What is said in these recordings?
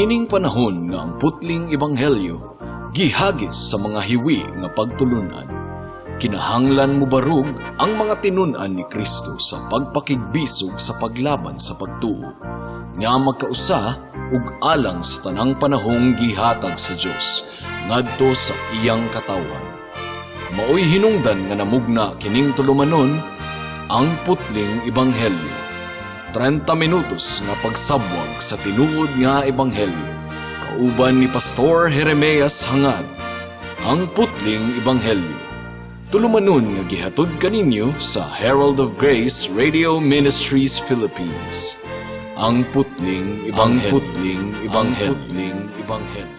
Niining panahon nga ang putling ebanghelyo gihagis sa mga hiwi nga pagtulunan, kinahanglan mobarog ang mga tinun-an ni Kristo sa pagpakigbisog sa paglaban sa pagtuo nga magkausa ug alang sa tanang panahong gihatag sa Dios ngadto sa iyang katawhan. Maoy hinungdan nga namugna kining tulumanon, Ang Putling Ebanghelyo. 30 minutos nga pagsabwag sa tinuod nga ebanghelyo. Kauban ni Pastor Jeremias Hangad. Ang Putling Ebanghelyo. Tulumanon nga gihatod kaninyo sa Herald of Grace Radio Ministries Philippines. Ang Putling Ebanghelyo. Ang Putling Ebanghelyo. Ang Putling Ebanghelyo.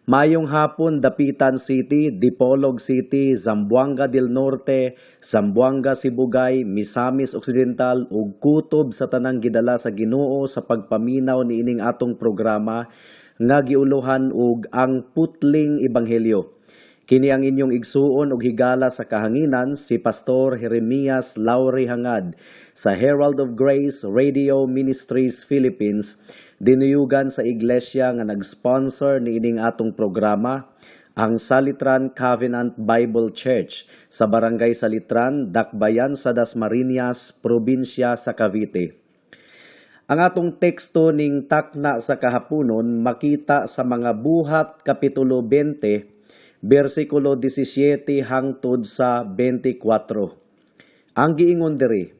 Mayong hapon, Dapitan City, Dipolog City, Zamboanga del Norte, Zamboanga Sibugay, Misamis Occidental ug kutob sa tanang gidala sa Ginoo sa pagpaminaw niining atong programa nga giuluhan og Ang Putling Ebanghelyo. Kini ang inyong igsuon og higala sa kahanginan, si Pastor Jeremias Lauri Hangad sa Herald of Grace Radio Ministries Philippines, dinuyugan sa iglesia nga nag-sponsor niining atong programa, ang Salitran Covenant Bible Church sa Barangay Salitran, Dakbayan sa Dasmariñas, probinsya sa Cavite. Ang atong teksto ning takna sa kahaponon makita sa Mga Buhat Kapitulo 20, bersikulo 17 hangtod sa 24. Ang giingon diri,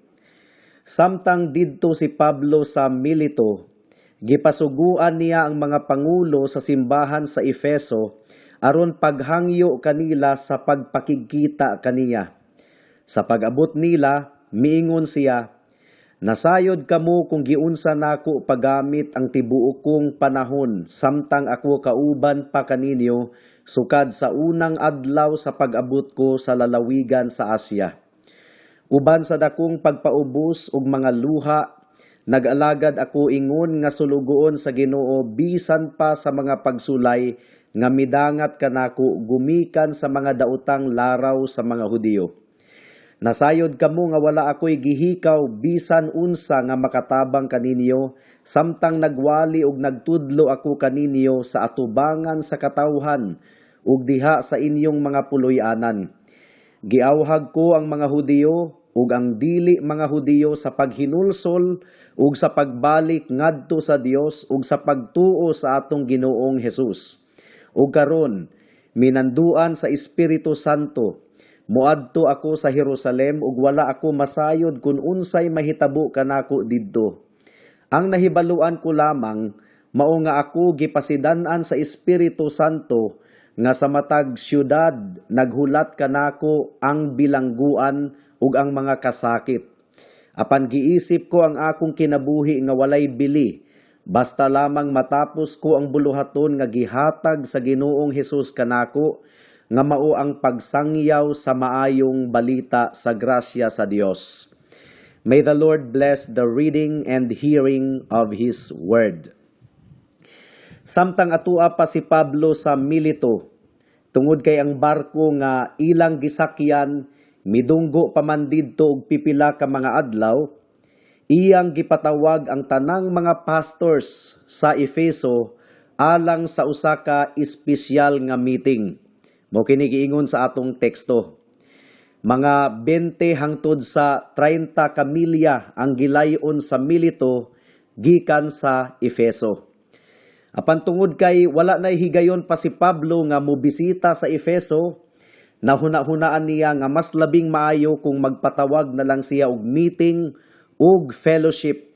samtang didto si Pablo sa Milito, gipasuguan niya ang mga pangulo sa simbahan sa Efeso aron paghangyo kanila sa pagpakigkita kaniya. Sa pag-abot nila, miingon siya, "Nasayod kamo kung giunsa nako paggamit ang tibuok kong panahon samtang ako kauban pa kaninyo sukad sa unang adlaw sa pag-abot ko sa lalawigan sa Asia. Uban sa dakong pagpaubos ug mga luha, nag-alagad ako ingon nga sulugoon sa Ginoo bisan pa sa mga pagsulay nga midangat kanako gumikan sa mga daotang laraw sa mga Hudiyo. Nasayod kamo nga wala ako'y gihikaw bisan unsa nga makatabang kaninyo samtang nagwali ug nagtudlo ako kaninyo sa atubangan sa katawhan ug diha sa inyong mga puloy-anan. Giawhag ko ang mga Hudiyo ug ang dili mga Hudiyo sa paghinulsol ug sa pagbalik ngadto sa Dios ug sa pagtuo sa atong Ginoong Hesus. Ug karon minanduan sa Espiritu Santo, moadto ako sa Jerusalem ug wala ako masayod kung unsay mahitabo kanako didto. Ang nahibaluan ko lamang mao nga ako gipasidan-an sa Espiritu Santo nga sa matag syudad naghulat kanako ang bilangguan ug ang mga kasakit. Apan giisip ko ang akong kinabuhi nga walay bili, basta lamang matapos ko ang buluhaton nga gihatag sa Ginoong Hesus kanako, nga mao ang pagsangyaw sa maayong balita sa grasya sa Dios." May the Lord bless the reading and hearing of His Word. Samtang atua pa si Pablo sa Milito, tungod kay ang barko nga ilang gisakyan midunggo pa man didto og pipila ka mga adlaw, iyang gipatawag ang tanang mga pastors sa Efeso alang sa usa ka espesyal nga meeting. Mao kini giingon sa atong teksto. Mga 20 hangtod sa 30 ka milya ang gilayon sa Milito gikan sa Efeso. Apan tungod kay wala na higayon pa si Pablo nga mobisita sa Efeso, nahuna-hunaan niya nga mas labing maayo kung magpatawag na lang siya og meeting ug fellowship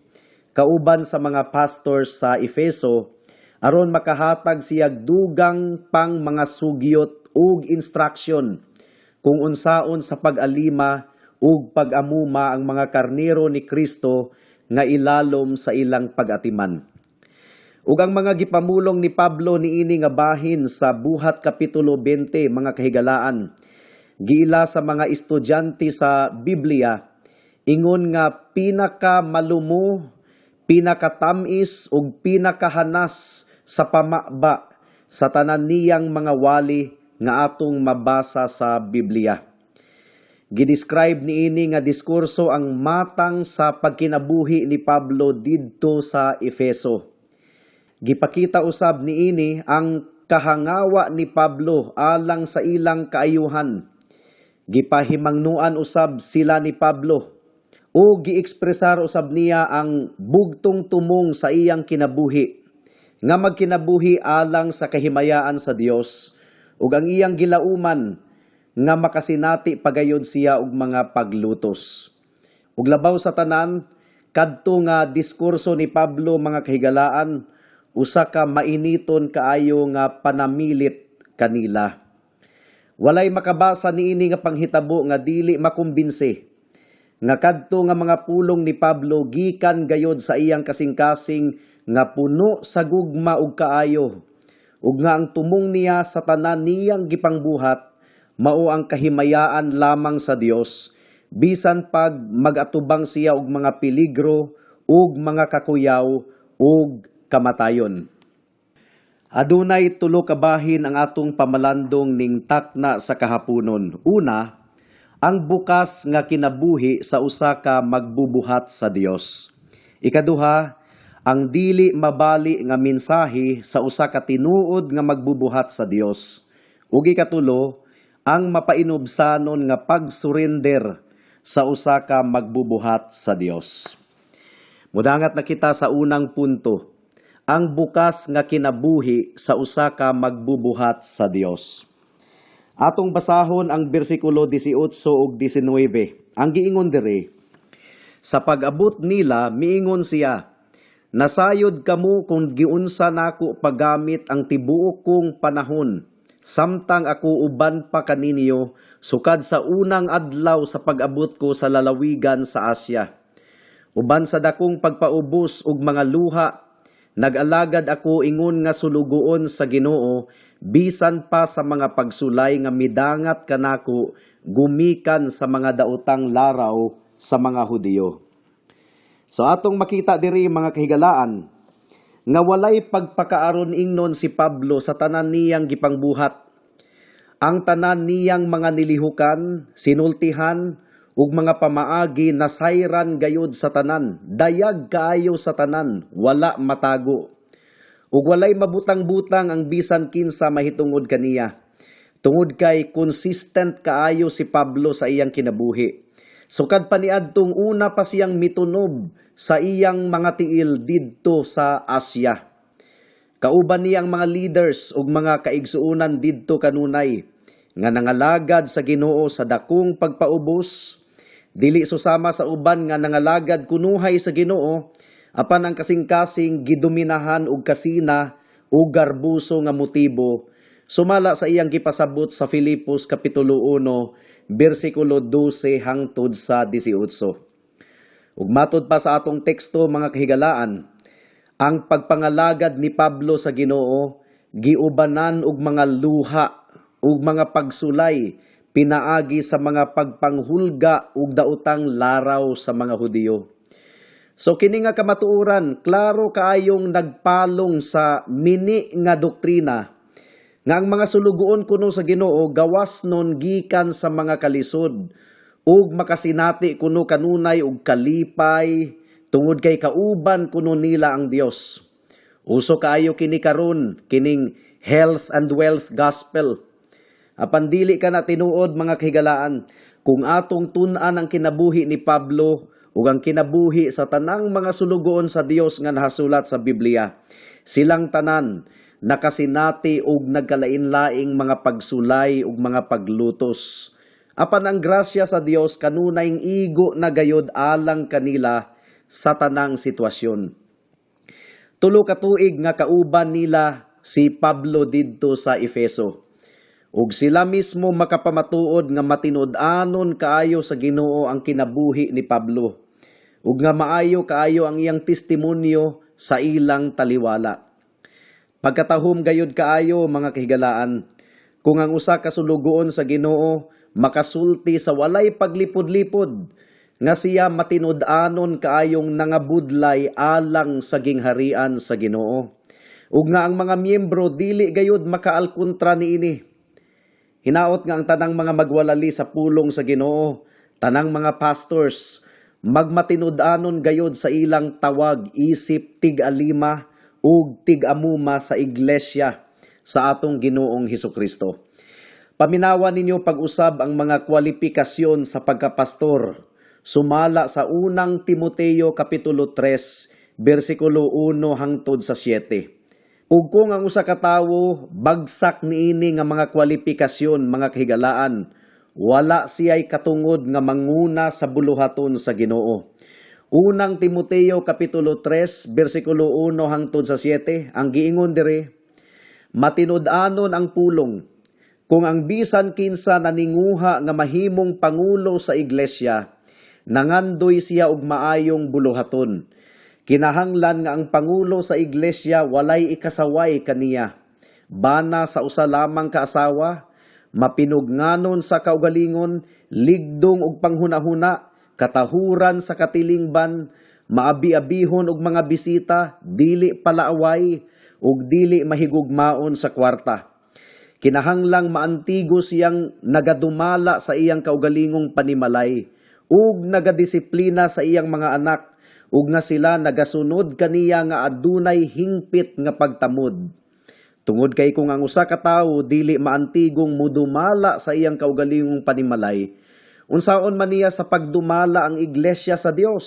kauban sa mga pastors sa Efeso aron makahatag siya dugang pang mga sugyot ug instruction kung unsaon sa pag-alima ug pag-amuma ang mga karnero ni Kristo nga ilalom sa ilang pag-atiman. Ug ang mga gipamulong ni Pablo niini nga bahin sa Buhat kapitulo 20, mga kahigalaan, giila sa mga estudyante sa Biblia ingon nga pinaka malumo, pinakatamis ug pinakahanas sa pamaba sa tanan niyang mga wali nga atong mabasa sa Biblia. Gidescribe niini nga diskurso ang matang sa pagkinabuhi ni Pablo didto sa Efeso. Gipakita usab niini ang kahangawa ni Pablo alang sa ilang kaayuhan. Gipahimangnuan usab sila ni Pablo o giekspresar usab niya ang bugtong tumong sa iyang kinabuhi nga magkinabuhi alang sa kahimayaan sa Dios ug ang iyang gilauman nga makasinati pagayod siya og mga paglutos. Ug labaw sa tanan, kadto nga diskurso ni Pablo, mga kahigalaan, usa ka mainiton kaayo nga panamilit kanila. Walay makabasa niini nga panghitabo nga dili makumbinse nga kadto nga mga pulong ni Pablo gikan gayod sa iyang kasing-kasing nga puno sa gugma ug kaayo, ug nga ang tumong niya sa tanan niyang gipangbuhat mao ang kahimayaan lamang sa Dios bisan pag magatubang siya og mga peligro ug mga kakuyaw ug kamatayon. Adunay tulo ka bahin ang atong pamalandong ning takna sa kahaponon. Una, ang bukas nga kinabuhi sa usa ka magbubuhat sa Dios. Ikaduha, ang dili mabali nga mensahe sa usa ka tinuod nga magbubuhat sa Dios. Ug ikatulo, ang mapainubsanon nga pagsurrender sa usa ka magbubuhat sa Dios. Mudangat na kita sa unang punto, ang bukas nga kinabuhi sa usa ka magbubuhat sa Dios. Atong basahon ang bersikulo 18 ug 19. Ang giingon diri, "Sa pag-abot nila, miingon siya, 'Nasayod kamo kung giunsa nako paggamit ang tibuok kong panahon samtang ako uban pa kaninyo sukad sa unang adlaw sa pag-abot ko sa lalawigan sa Asia. Uban sa dakong pagpaubos ug mga luha, nag-alagad ako ingon nga sulugoon sa Ginoo bisan pa sa mga pagsulay nga midangat kanako gumikan sa mga daotang laraw sa mga Hudiyo.'" So atong makita diri, mga kahigalaan, nga walay pagpakaaron ingnon si Pablo sa tanan niyang gipangbuhat. Ang tanan niyang mga nilihukan, sinultihan, ug mga pamaagi nasayran gayud sa tanan, dayag kaayo sa tanan, wala matago. Ug walay mabutang-butang ang bisan kinsa mahitungod kaniya. Tungod kay consistent kaayo si Pablo sa iyang kinabuhi. Sukad pa niadtong una pa siyang mitunob sa iyang mga tiil didto sa Asia. Kauban niya ang mga leaders ug mga kaigsuonan didto kanunay nga nangalagad sa Ginoo sa dakong pagpaubos, dili susama sa uban nga nangalagad kunuhay sa Ginoo apan ang kasing-kasing gidominahan og kasina ug garbuso nga motibo, sumala sa iyang gipasabot sa Filipos kapitulo 1 bersikulo 12 hangtod sa 18. Ug matod pa sa atong teksto, mga kahigalaan, ang pagpangalagad ni Pablo sa Ginoo giubanan og mga luha ug mga pagsulay pinaagi sa mga pagpanghulga ug daotang laraw sa mga Hudiyo. So kini nga kamatuoran klaro kaayong nagpalong sa mini nga doktrina nga ang mga sulugoon kuno sa Ginoo gawas nun gikan sa mga kalisod ug makasinati kuno kanunay og kalipay tungod kay kauban kuno nila ang Dios. Uso kaayo kini karon, kining health and wealth gospel. Apan dili kana tinuod, mga kahigalaan, kung atong tun-an ang kinabuhi ni Pablo ug ang kinabuhi sa tanang mga sulugoon sa Dios nga nahasulat sa Biblia. Silang tanan nakasinati og nagkalain-laing mga pagsulay ug mga paglutos. Apan ang grasya sa Dios kanunayng igo na gayod alang kanila sa tanang sitwasyon. 3 ka tuig nga kauban nila si Pablo didto sa Efeso. Ug sila mismo makapamatuod nga matinud-anon kaayo sa Ginoo ang kinabuhi ni Pablo. Ug nga maayo kaayo ang iyang testimonyo sa ilang taliwala. Pagkatahom gayud kaayo, mga kahigalaan, kung ang usa ka sulugoon sa Ginoo makasulti sa walay paglipod-lipod nga siya matinud-anon kaayong nangabudlay alang sa gingharian sa Ginoo, ug nga ang mga miyembro dili gayud makaalkontra niini. Hinaot nga ang tanang mga magwalali sa pulong sa Ginoo, tanang mga pastors, magmatinud-anon gayud sa ilang tawag isip tig-alima ug tig-amuma sa iglesia sa atong Ginoong Hesukristo. Paminawa ninyo pag-usab ang mga kwalifikasyon sa pagkapastor sumala sa Unang Timoteo kapitulo 3 bersikulo 1 hangtod sa 7. Ug kung ang usa ka tawo bagsak niini nga mga kwalifikasyon, mga kahigalaan, wala siya'y katungod nga manguna sa buluhaton sa Ginoo. Unang Timoteo kapitulo 3 bersikulo 1 hangtod sa 7, ang giingon diri: "Matinud-anon ang pulong, kung ang bisan kinsa naninguha nga mahimong pangulo sa iglesia, nangandoy siya og maayong buluhaton. Kinahanglan nga ang pangulo sa iglesia walay ikasaway kaniya. Bana sa usa lamang ka asawa, mapinugnanon sa kaugalingon, ligdong og panghunahuna, katahuran sa katilingban, maabi-abihon og mga bisita, dili palaaway, ug dili mahigugmaon sa kwarta. Kinahanglang maantigo siyang nagadumala sa iyang kaugalingong panimalay ug nagadisiplina sa iyang mga anak, ug nga sila nagasunod kaniya nga adunay hingpit nga pagtamod. Tungod kay kung ang usa ka tawo dili maantigong mudumala sa iyang kaugalingong panimalay, unsaon man niya sa pagdumala ang iglesia sa Dios?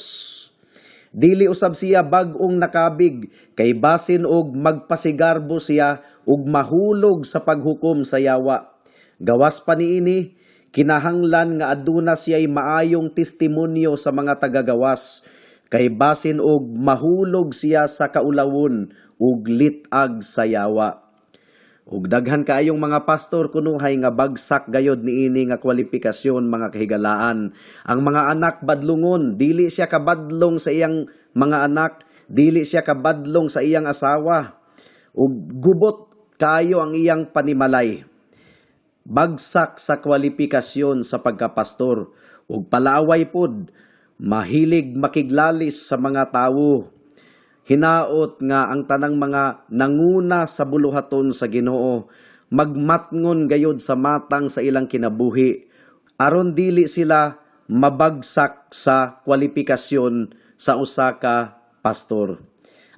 Dili usab siya bag-ong nakabig, kay basin og magpasigarbo siya ug mahulog sa paghukom sa yawa. Gawas pa niini, kinahanglan nga aduna siya'y maayong testimonyo sa mga tagagawas, kay basin og mahulog siya sa kaulawon ug lit-ag sa yawa." Ug daghan kaayong mga pastor kunuhay nga bagsak gayod niini nga kwalifikasyon, mga kahigalaan. Ang mga anak badlungon, dili siya kabadlong sa iyang mga anak, dili siya kabadlong sa iyang asawa. Ug gubot kayo ang iyang panimalay. Bagsak sa kwalifikasyon sa pagkapastor ug palaaway pod, mahilig makiglalis sa mga tawo. Hinaot nga ang tanang mga nanguna sa buluhaton sa Ginoo magmatngon gayod sa matang sa ilang kinabuhi aron dili sila mabagsak sa kwalifikasyon sa usa ka pastor.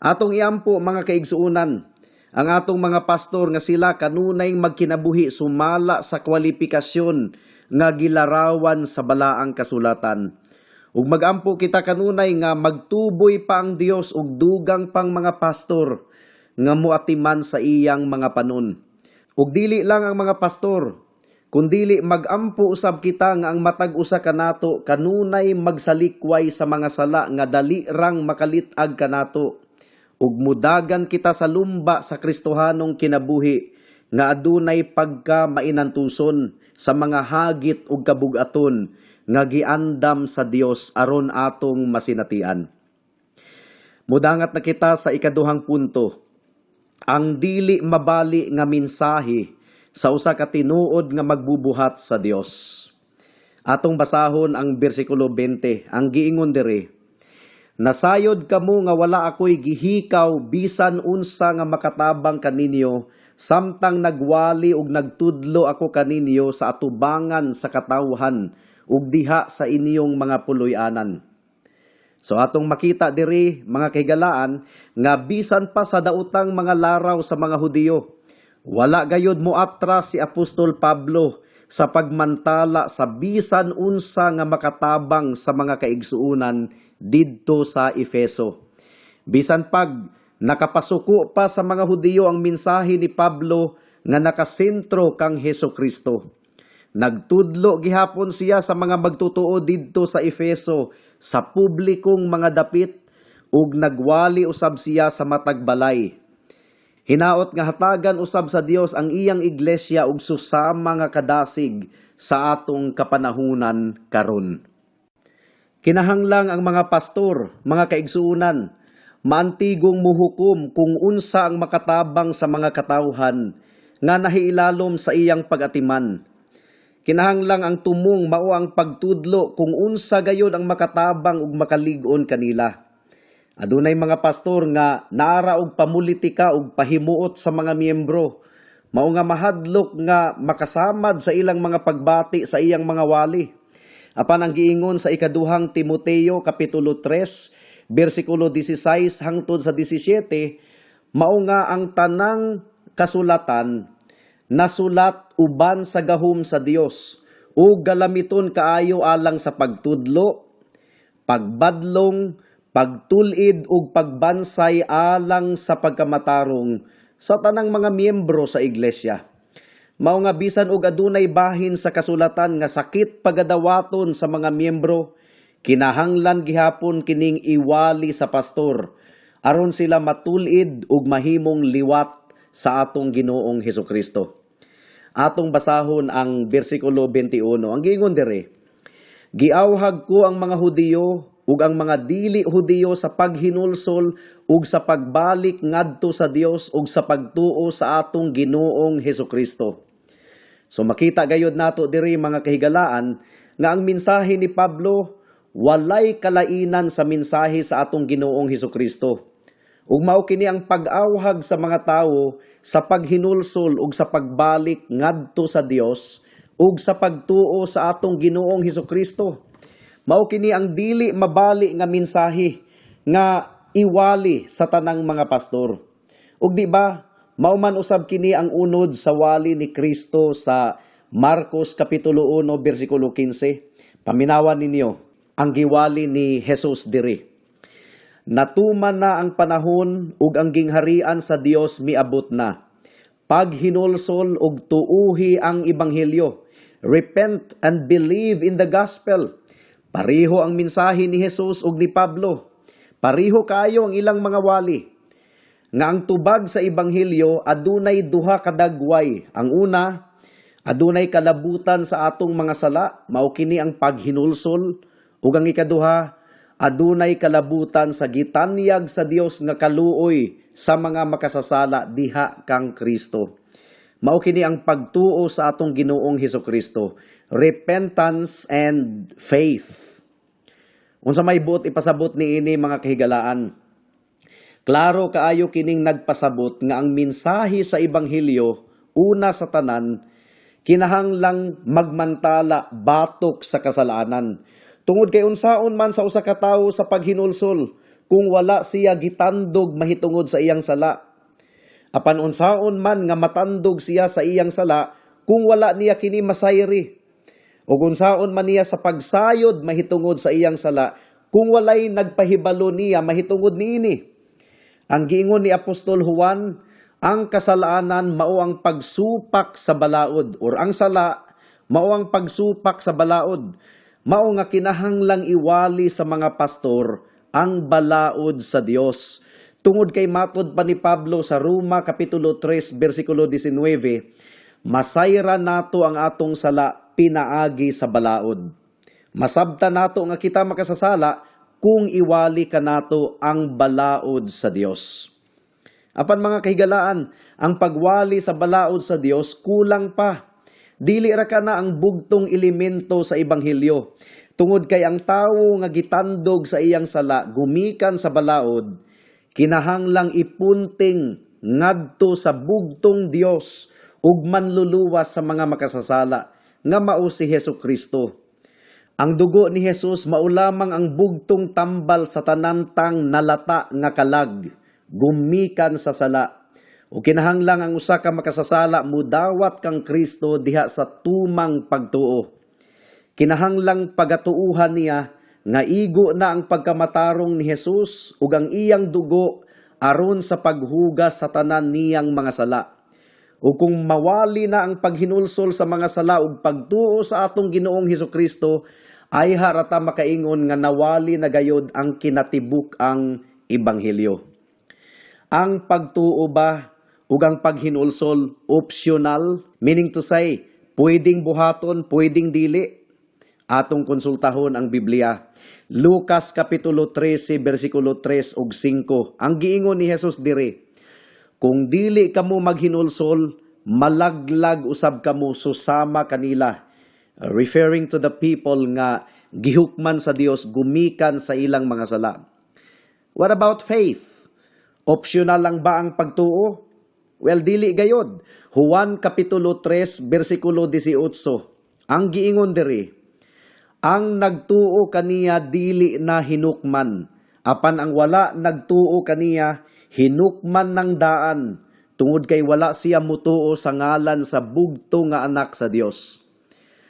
Atong iampo, mga kaigsuonan, ang atong mga pastor nga sila kanunay magkinabuhi sumala sa kwalifikasyon nga gilarawan sa Balaang Kasulatan. Ug magampo kita kanunay nga magtuboy pa ang Dios og dugang pang mga pastor nga muatiman sa iyang mga panon. Ug dili lang ang mga pastor, kundili magampo usab kita nga ang matag usa kanato kanunay magsalikway sa mga sala nga dali rang makalit-ag kanato. Ug mudagan kita sa lumba sa Kristohanong kinabuhi nga adunay pagka mainantuson sa mga hagit ug kabugaton nga giandam sa Dios aron atong masinatian. Mudangat na kita sa ikaduhang punto: ang dili mabali nga mensahe sa usa ka tinuod nga magbubuhat sa Dios. Atong basahon ang bersikulo 20, ang giingon diri: "Nasayod kamo nga wala ako'y gihikaw bisan unsa nga makatabang kaninyo samtang nagwali ug nagtudlo ako kaninyo sa atubangan sa katawhan ug diha sa inyong mga puloy-anan." So atong makita diri, mga kahigalaan, nga bisan pa sa daotang mga laraw sa mga Hudiyo, wala gayud moatras si Apostol Pablo sa pagmantala sa bisan unsa nga makatabang sa mga kaigsuonan didto sa Efeso. Bisan pag nakapasuko pa sa mga Hudiyo ang mensahe ni Pablo nga nakasentro kang Heso Kristo, nagtudlo gihapon siya sa mga magtutoo didto sa Efeso sa publikong mga dapit ug nagwali usab siya sa matag balay. Hinaot nga hatagan usab sa Dios ang iyang iglesia og susama nga kadasig sa atong kapanahunan karon. Kinahanglang ang mga pastor, mga kaigsuonan, Maantigong muhukom kung unsa ang makatabang sa mga katawhan nga nahiilalom sa iyang pag-atiman. Kinahanglang ang tumong mao ang pagtudlo kung unsa gayud ang makatabang ug makalig-on kanila. Adunay mga pastor nga naara og pamulitika ug pahimuot sa mga miyembro. Mao nga mahadlok nga makasamad sa ilang mga pagbati sa iyang mga wali. Apan ang giingon sa ikaduhang Timoteo kapitulo 3 bersikulo 16 hangtod sa 17, mao nga ang tanang kasulatan nasulat uban sa gahom sa Dios ug galamiton kaayo alang sa pagtudlo, pagbadlong, pagtul-id ug pagbansay alang sa pagkamatarong sa tanang mga miyembro sa iglesia. Mao nga bisan og adunay bahin sa kasulatan nga sakit pagadawaton sa mga miyembro, kinahanglan gihapon kining iwali sa pastor aron sila matulid ug mahimong liwat sa atong Ginoong Hesukristo. Atong basahon ang bersikulo 21. Ang giingon diri, "Giawhag ko ang mga Hudiyo ug ang mga dili Hudiyo sa paghinulsol ug sa pagbalik ngadto sa Dios ug sa pagtuo sa atong Ginoong Hesukristo." So makita gayod nato diri, mga kahigalaan, nga ang mensahe ni Pablo walay kalainan sa mensahe sa atong Ginoong Hesukristo. Ug mao kini ang pag-awhag sa mga tawo sa paghinulsol ug sa pagbalik ngadto sa Dios ug sa pagtuo sa atong Ginoong Hesukristo. Mao kini ang dili mabali nga mensahe nga iwali sa tanang mga pastor. Ug di ba, mao man usab kini ang unod sa wali ni Kristo sa Marcos kapitulo 1 bersikulo 15. Paminawan ninyo ang giwali ni Jesus diri. "Natuman na ang panahon ug ang gingharian sa Dios miabot na. Paghinulsol ug tuuhi ang ebanghelyo. Repent and believe in the gospel." Pareho ang mensahe ni Jesus ug ni Pablo. Pareho kaayo ang ilang mga wali. Nga ang tubag sa ebanghelyo adunay duha ka dagway. Ang una, adunay kalabutan sa atong mga sala, mao kini ang paghinulsol, ug ang ikaduha, adunay kalabutan sa gitanyag sa Dios nga kaluoy sa mga makasasala diha kang Kristo. Mao kini ang pagtuo sa atong Ginoong Hesukristo, repentance and faith. Unsa may buot ipasabot niini, mga kahigalaan? Klaro kaayo kining nagpasabot nga ang mensahe sa ebanghelyo, una sa tanan, kinahanglang magmantala batok sa kasalanan. Tungod kay unsaon man sa usa ka tawo sa paghinulsol kung wala siya gitandog mahitungod sa iyang sala? Apan unsaon man nga matandog siya sa iyang sala kung wala niya kini masayri? Ug unsaon man niya sa pagsayod mahitungod sa iyang sala kung walay nagpahibalo niya mahitungod niini? Ang giingon ni Apostol Juan, ang kasalanan mao ang pagsupak sa balaod or ang sala mao ang pagsupak sa balaod. Mao nga kinahanglang iwali sa mga pastor ang balaod sa Dios. Tungod kay matod pa ni Pablo sa Roma kapitulo 3 bersikulo 19, masayra nato ang atong sala pinaagi sa balaod. Masabta nato nga kita makasasala kung iwali kanato ang balaod sa Dios. Apan, mga kahigalaan, ang pagwali sa balaod sa Dios kulang pa. Dili ra kana ang bugtong elemento sa ebanghelyo. Tungod kay ang tawo nga gitandog sa iyang sala gumikan sa balaod, kinahanglang ipunting ngadto sa bugtong Dios ug manluluwas sa mga makasasala nga mao si Hesus Kristo. Ang dugo ni Jesus mao lamang ang bugtong tambal sa tanantang nalata nga kalag gumikan sa sala. O kinahanglang ang usa ka makasasala mudawat kang Kristo diha sa tumang pagtuo. Kinahanglang pagatuuhan niya nga igo na ang pagkamatarong ni Jesus ug ang iyang dugo aron sa paghugas sa tanan niyang mga sala. O kung mawali na ang paghinulsol sa mga sala ug pagtuo sa atong Ginoong Hesukristo, ayha ra ta makaingon nga nawali na gayod ang kinatibuk-ang ebanghelyo. Ang pagtuo ba ug ang paghinulsol optional, meaning to say, pwedeng buhaton, pwedeng dili? Atong konsultahon ang Biblia. Lucas Kapitulo 13, versikulo 3 ug 5. Ang giingon ni Jesus diri, "Kung dili kamo maghinulsol, malaglag usab kamo susama kanila." Referring to the people nga gihukman sa Dios gumikan sa ilang mga sala. What about faith? Optional lang ba ang pagtuo? Well, dili gayod. Juan Kapitulo 3, versikulo 18. Ang giingon diri, "Ang nagtuo kaniya dili na hinukman, apan ang wala nagtuo kaniya hinukman ng daan, tungod kay wala siya mutuo sa ngalan sa bugto nga anak sa Dios."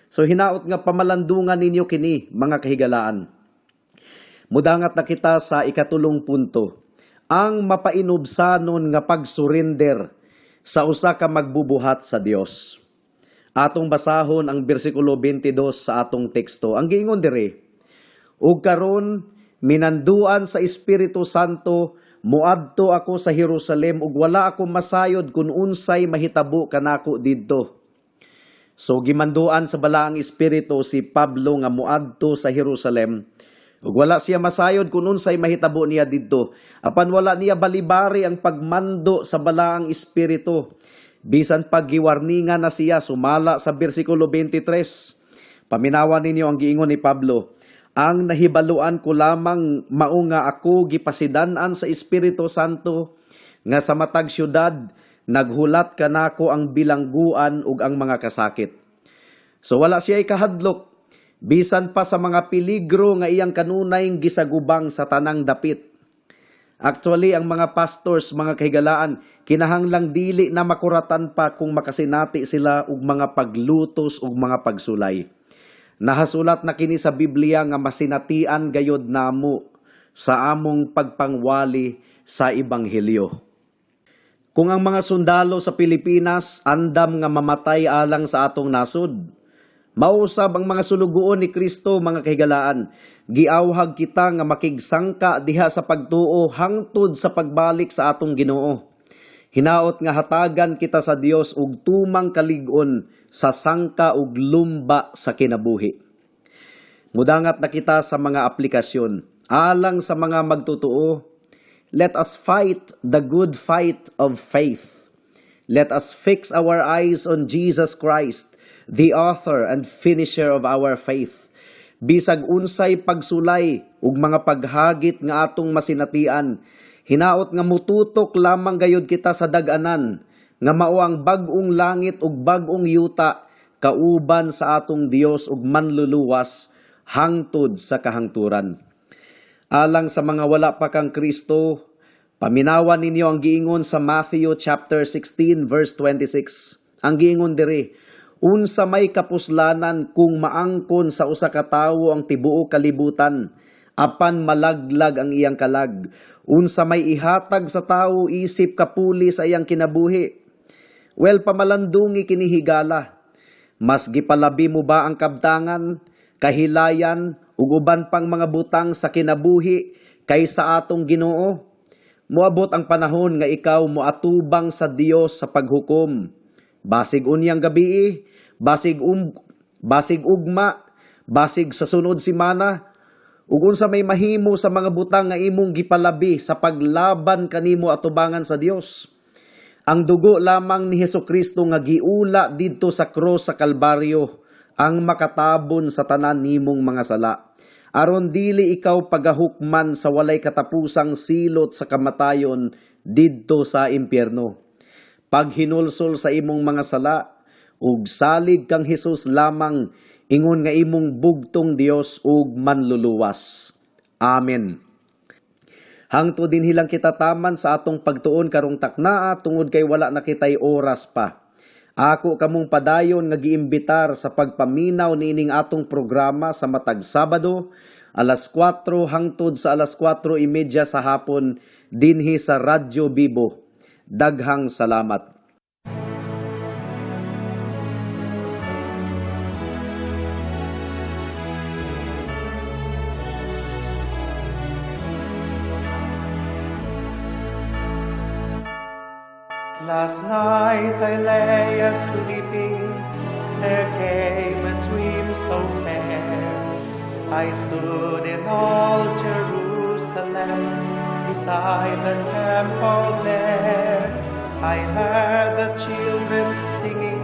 So hinaot nga pamalandungan ninyo kini, mga kahigalaan. Mudangat na kita sa ikatulong punto. Ang mapainubsanon nga pagsurrender sa usa ka magbubuhat sa Dios. Atong basahon ang bersikulo 22 sa atong teksto. Ang giingon diri, "Ug karon minanduan sa Espiritu Santo muadto ako sa Jerusalem ug wala ako masayod kung unsay mahitabo kanako didto." So gimanduan sa Balaang Espiritu si Pablo nga muadto sa Jerusalem ug wala siya masayod kung unsay mahitabo niya didto. Apan wala niya balibari ang pagmando sa Balaang Espiritu. Bisan pag giwarningan na siya sumala sa bersikulo 23. Paminawan ninyo ang giingon ni Pablo. "Ang nahibaluan ko lamang mao nga ako gipasidan-an sa Espiritu Santo nga sa matag syudad naghulat kanako ang bilangguan ug ang mga kasakit." So wala siya ikahadlok bisan pa sa mga peligro nga iyang kanunay gisagubang sa tanang dapit. Actually, ang mga pastors, mga kahigalaan, kinahanglang dili na makuratan pa kung makasinati sila og mga paglutos ug mga pagsulay. Nahasulat na kini sa Biblia nga masinatian gayod namo sa among pagpangwali sa ebanghelyo. Kung ang mga sundalo sa Pilipinas andam nga mamatay alang sa atong nasod, mausab ang mga sulugoon ni Kristo, mga kahigalaan. Giawhag kita nga makigsangka diha sa pagtuo hangtod sa pagbalik sa atong Ginoo. Hinaot nga hatagan kita sa Dios og tumang kalig-on sa sangka ug lumba sa kinabuhi. Mudangat na kita sa mga aplikasyon. Alang sa mga magtotoo, let us fight the good fight of faith. Let us fix our eyes on Jesus Christ, the author and finisher of our faith. Bisag unsay pagsulay ug mga paghagit nga atong masinatian, hinaot nga mututok lamang gayud kita sa dag-anan, nga mao ang bag-ong langit ug bag-ong yuta kauban sa atong Dios ug manluluwas hangtod sa kahangturan. Alang sa mga wala pa kang Kristo, paminawan ninyo ang giingon sa Matthew chapter 16 verse 26. Ang giingon diri, "Unsa may kapuslanan kung maangkon sa usa ka tawo ang tibuok kalibutan, apan malaglag ang iyang kalag? Unsa may ihatag sa tawo isip kapuli sa iyang kinabuhi?" Well, pamalandungi kini, higala. Mas gipalabi mo ba ang kabtangan, kahilayan, ug uban pang mga butang sa kinabuhi kaysa atong Ginoo? Moabot ang panahon nga ikaw moatubang sa Dios sa paghukom. Basig unyang gabii, basig ugma, basig sa sunod semana, ug unsa may mahimo sa mga butang nga imong gipalabi sa paglaban kanimo atubangan sa Dios? Ang dugo lamang ni Hesukristo nga giula didto sa krus sa Kalbaryo ang makatabon sa tanan nimong mga sala, aron dili ikaw pagahukman sa walay katapusang silot sa kamatayon didto sa impyerno. Paghinulsol sa imong mga sala ug salig kang Hesus lamang ingon nga imong bugtong Dios ug manluluwas. Amen. Hangtod dinhi lang kita taman sa atong pagtuon karong taknaa tungod kay wala na kitay oras pa. Ako kamong padayon nga giimbitar sa pagpaminaw niining atong programa sa matag Sabado alas 4 hangtod sa alas 4:30 sa hapon dinhi sa Radyo Bibo. Daghang salamat. Last night I lay a sleeping. There came a dream so fair. I stood in old Jerusalem beside the temple there. I heard the children singing,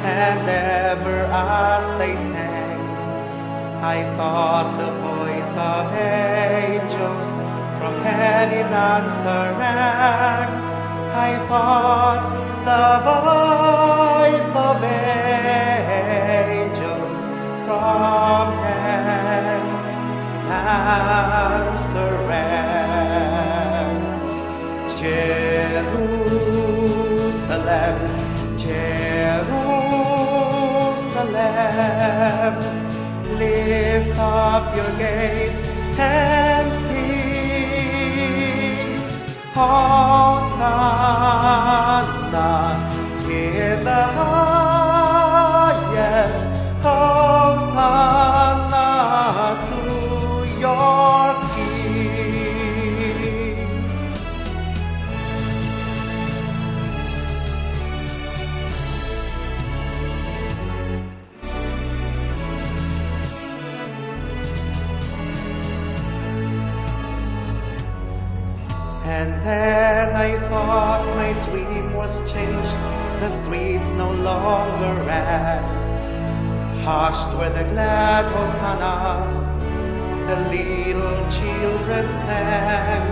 and ever as they sang, I thought the voice of angels from heaven in answer rang. I thought the voice of angels from heaven in answer rang. Jerusalem, Jerusalem, lift up your gates and sing. Hosanna in the highest. Hosanna to your King. And then I thought my dream was changed, the streets no longer rang. Hushed were the glad hosannas, the little children sang.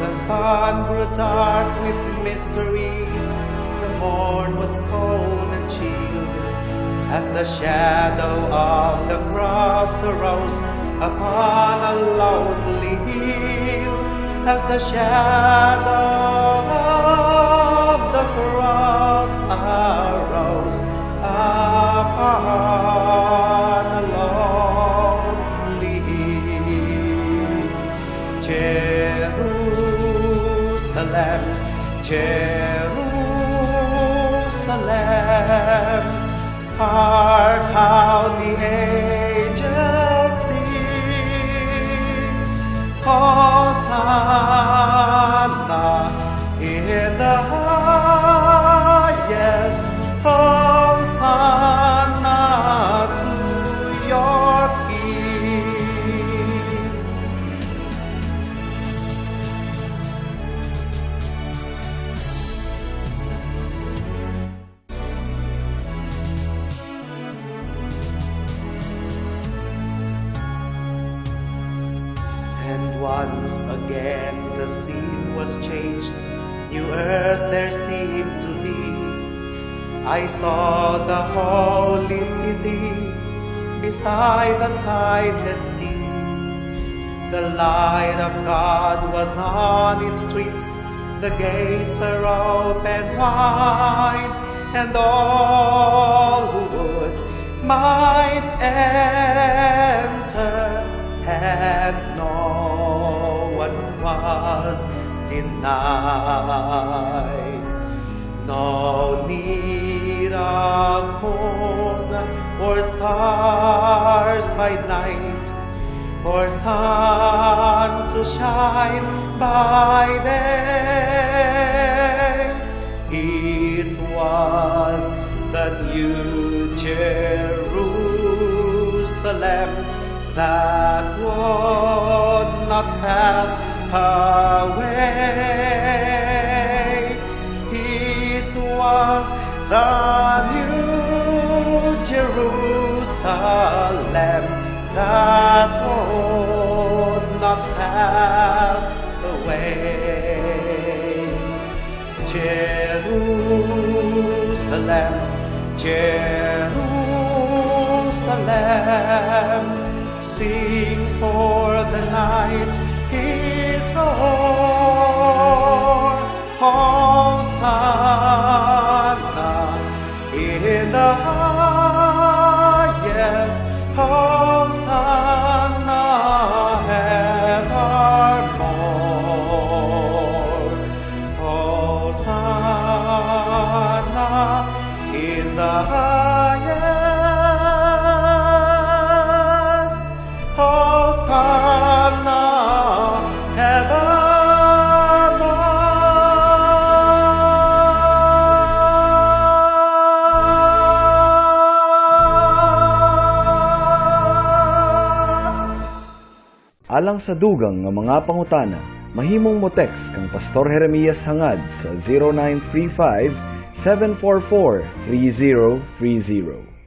The sun grew dark with mystery, the morn was cold and chill, as the shadow of the cross arose upon a lonely hill, as the shadow of the cross arose upon a lonely hill. Jerusalem, Jerusalem, hark how the angels sing. Hosanna in the highest, Hosanna to your King. And once again the scene was changed, new earth there seemed to be. I saw the holy city beside the tideless sea. The light of God was on its streets, the gates are open wide, and all who would might enter, and no one was denied. No need of moon or stars by night, or sun to shine by day. It was the new Jerusalem that would not pass away. It was the new Jerusalem that would not pass away. Jerusalem, Jerusalem, sing, for the night is o'er. Hosanna in the highest, Hosanna evermore. Hosanna in the highest, Hosanna evermore. Alang sa dugang nga mga pangutana, mahimong mo text kang Pastor Jeremias Hangad sa 0935 744 3030.